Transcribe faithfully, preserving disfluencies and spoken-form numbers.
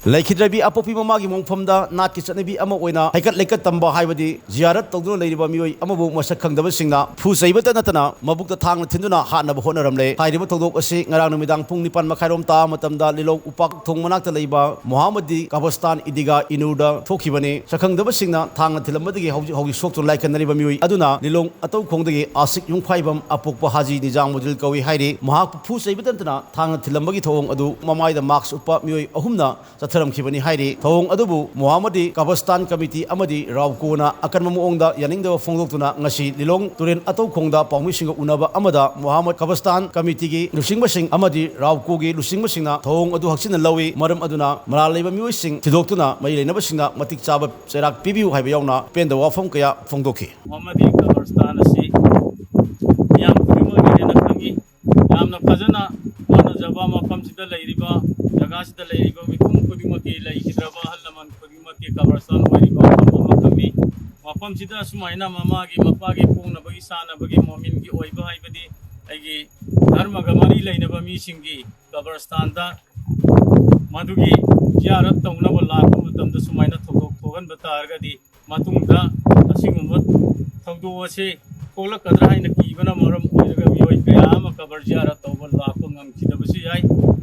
ꯂꯩꯈꯤꯗ꯭ꯔꯕꯤ ꯑꯄꯣꯛꯄꯤ ꯃꯃꯥꯒꯤ ꯃꯣꯡꯐꯝꯗ ꯅꯥꯠꯀꯤ ꯆꯠꯅꯕꯤ ꯑꯃ ꯑꯣꯏꯅ ꯍꯩꯀꯠ ꯂꯩꯀꯠ ꯇꯝꯕ ꯍꯥꯏꯕꯗꯤ ꯖꯤꯌꯥꯔꯠ ꯇꯧꯗꯨꯅ ꯂꯩꯔꯤꯕ ꯃꯤꯑꯣꯏ ꯑꯃꯕꯨ ꯃꯁꯛ ꯈꯪꯗꯕꯁꯤꯡꯅ ꯐꯨ ꯆꯩꯕꯇ ꯅꯠꯇꯅ ꯃꯕꯨꯛꯇ ꯊꯥꯡꯅ ꯊꯤꯟꯗꯨꯅ ꯍꯥꯠꯅꯕ ꯍꯣꯠꯅꯔꯝꯂꯦ꯫ ꯍꯥꯏꯔꯤꯕ ꯊꯧꯗꯣꯛ ꯑꯁꯤ ꯉꯔꯥꯡ ꯅꯨꯃꯤꯗꯥꯡ ꯄꯨꯡ ꯅꯤꯄꯥꯟ ꯃꯈꯥꯏꯔꯣꯝ ꯇꯥꯕ ꯃꯇꯝꯗ ꯂꯤꯂꯣꯡ ꯎꯄꯥꯛ ꯊꯣꯡ ꯃꯅꯥꯛꯇ ꯂꯩꯕ ꯃꯣꯍꯥꯃꯗꯤ ꯀꯕꯔꯁꯇꯥꯟ ꯏꯗꯤꯒꯥ ꯏꯅꯨꯔꯗ ꯊꯣꯛꯈꯤꯕꯅꯤ꯫ ꯁꯛꯈꯪꯗꯕꯁꯤꯡꯅ ꯊꯥꯡꯅ ꯊꯤꯜꯂꯝꯕꯗꯒꯤ ꯍꯧꯖꯤꯛ ꯍꯧꯖꯤꯛ ꯁꯣꯛꯇꯨꯅ ꯂꯥꯏꯀꯠꯅꯔꯤꯕ ꯃꯤꯑꯣꯏ ꯑꯗꯨꯅ ꯂꯤꯂꯣꯡ ꯑꯇꯧꯈꯣꯡꯗꯒꯤ ꯑꯥꯁꯤꯛ ꯌꯨꯝꯈꯥꯏꯕꯝ ꯑꯄꯣꯛꯄ ꯍꯥꯖꯤ ꯅꯤꯖꯥꯃꯨꯗꯤꯟ ꯀꯧꯏ ꯍꯥꯏꯔꯤ꯫ ꯃꯍꯥꯛꯄꯨ ꯐꯨ ꯆꯩꯕꯇ ꯅꯠꯇꯅ ꯊꯥꯡꯅ ꯊꯤꯜꯂꯝꯕꯒꯤ ꯊꯧꯑꯣꯡ ꯑꯗꯨ ꯃꯃꯥꯏꯗ ꯃꯥꯛꯁ ꯎꯞꯄ ꯃꯤꯑꯣꯏ ꯑꯍꯨꯝꯅ ꯆꯠꯊꯔꯝꯈꯤꯕꯅꯤ ꯍꯥꯏꯔꯤ꯫ ꯊꯧꯑꯣꯡ ꯑꯗꯨꯕꯨ ꯃꯣꯍꯥꯃꯗꯤ ꯀꯕꯔꯁꯇꯥꯟ ꯀꯃꯤꯇꯤ ꯑꯃꯗꯤ ꯔꯥꯎꯀꯣꯅ ꯑꯀꯟꯕ ꯃꯑꯣꯡꯗ ꯌꯥꯅꯤꯡꯗꯕ ꯐꯣꯡꯗꯣꯛꯇꯨꯅ ꯉꯁꯤ ꯂꯤꯂꯣꯡ ꯇꯨꯔꯦꯜ ꯑꯇꯧꯈꯣꯡꯗ ꯄꯥꯎꯃꯤꯁꯤꯡꯒ ꯎꯅꯕ ꯑꯃꯗ ꯃꯣꯍꯥꯃꯗ ꯀꯕꯔꯁꯇꯥꯟ ꯀꯃꯤꯇꯤꯒꯤ ꯂꯨꯆꯤꯡꯕꯁꯤꯡ ꯑꯃꯗꯤ ꯔꯥꯎꯀꯣꯒꯤ ꯂꯨꯆꯤꯡꯕꯁꯤꯡꯅ ꯊꯧꯑꯣꯡ ꯑꯗꯨ ꯍꯛꯆꯤꯟꯅ ꯂꯧꯏ꯫ ꯃꯔꯝ ꯑꯗꯨꯅ ꯃꯔꯥꯜ ꯂꯩꯕ ꯃꯤꯑꯣꯏꯁꯤꯡ ꯊꯤꯗꯣꯛꯇꯨꯅ ꯃꯔꯤ ꯂꯩꯅꯕꯁꯤꯡꯅ ꯃꯇꯤꯛ ꯆꯥꯕ ꯆꯩꯔꯥꯛ ꯄꯤꯕꯤꯌꯨ ꯍꯥꯏꯕ ꯌꯥꯎꯅ ꯄꯦꯟꯗꯕ ꯋꯥꯐꯝ ꯀꯌꯥ ꯐꯣꯡꯗꯣꯛꯈꯤ꯫ ꯃꯣꯍꯥꯃꯗꯤ ꯀꯕꯔꯁꯇꯥꯟ ꯑꯁꯤ ꯃꯤꯌꯥꯝ ꯈꯨꯗꯤꯡꯃꯛꯅ ꯍꯦꯟꯅ ꯈꯪꯏ꯫ ꯌꯥꯝꯅ ꯐꯖꯅ ꯍꯣꯠꯅꯖꯕ, ꯃꯐꯝꯁꯤꯗ ꯂꯩꯔꯤꯕ, ꯖꯒꯥꯁꯤꯗ ꯂꯩꯔꯤꯕ ꯃꯤꯄꯨꯝ ꯈꯨꯗꯤꯡꯃꯛꯀꯤ, ꯂꯩꯈꯤꯗ꯭ꯔꯕ ꯑꯍꯜ ꯂꯃꯟ ꯈꯨꯗꯤꯡꯃꯛꯀꯤ ꯀꯕꯔꯁꯇꯥꯟ ꯑꯣꯏꯔꯤꯕ ꯃꯐꯝ ꯑꯃꯈꯛꯅꯤ꯫ ꯃꯐꯝꯁꯤꯗ ꯑꯁꯨꯃꯥꯏꯅ ꯃꯃꯥꯒꯤ, ꯃꯄꯥꯒꯤ ꯄꯣꯛꯅꯕꯒꯤ, ꯁꯥꯟꯅꯕꯒꯤ, ꯃꯣꯃꯤꯟꯒꯤ ꯑꯣꯏꯕ ꯍꯥꯏꯕꯗꯤ ꯑꯩꯒꯤ ꯙꯔꯃꯒ ꯃꯔꯤ ꯂꯩꯅꯕ ꯃꯤꯁꯤꯡꯒꯤ ꯀꯕꯔꯁꯇꯥꯟꯗ ꯃꯗꯨꯒꯤ ꯖꯤꯌꯥꯔꯠ ꯇꯧꯅꯕ ꯂꯥꯛꯄ ꯃꯇꯝꯗ ꯁꯨꯃꯥꯏꯅ ꯊꯧꯗꯣꯛ ꯊꯣꯛꯍꯟꯕ ꯇꯥꯔꯒꯗꯤ, ꯃꯇꯨꯡꯗ ꯑꯁꯤꯒꯨꯝꯕ ꯊꯧꯗꯣꯛ ꯑꯁꯤ ꯊꯣꯛꯂꯛꯀꯗ꯭ꯔꯥ ꯍꯥꯏꯅ ꯀꯤꯕꯅ ꯃꯔꯝ ꯑꯣꯏꯔꯒ ꯃꯤꯑꯣꯏ ꯀꯌꯥ ꯑꯃ ꯀꯕꯔ ꯖꯤꯌꯥꯔꯠ ꯇꯧꯕ ꯂꯥꯛꯄ ꯉꯝꯈꯤꯗꯕꯁꯨ ꯌꯥꯏ꯫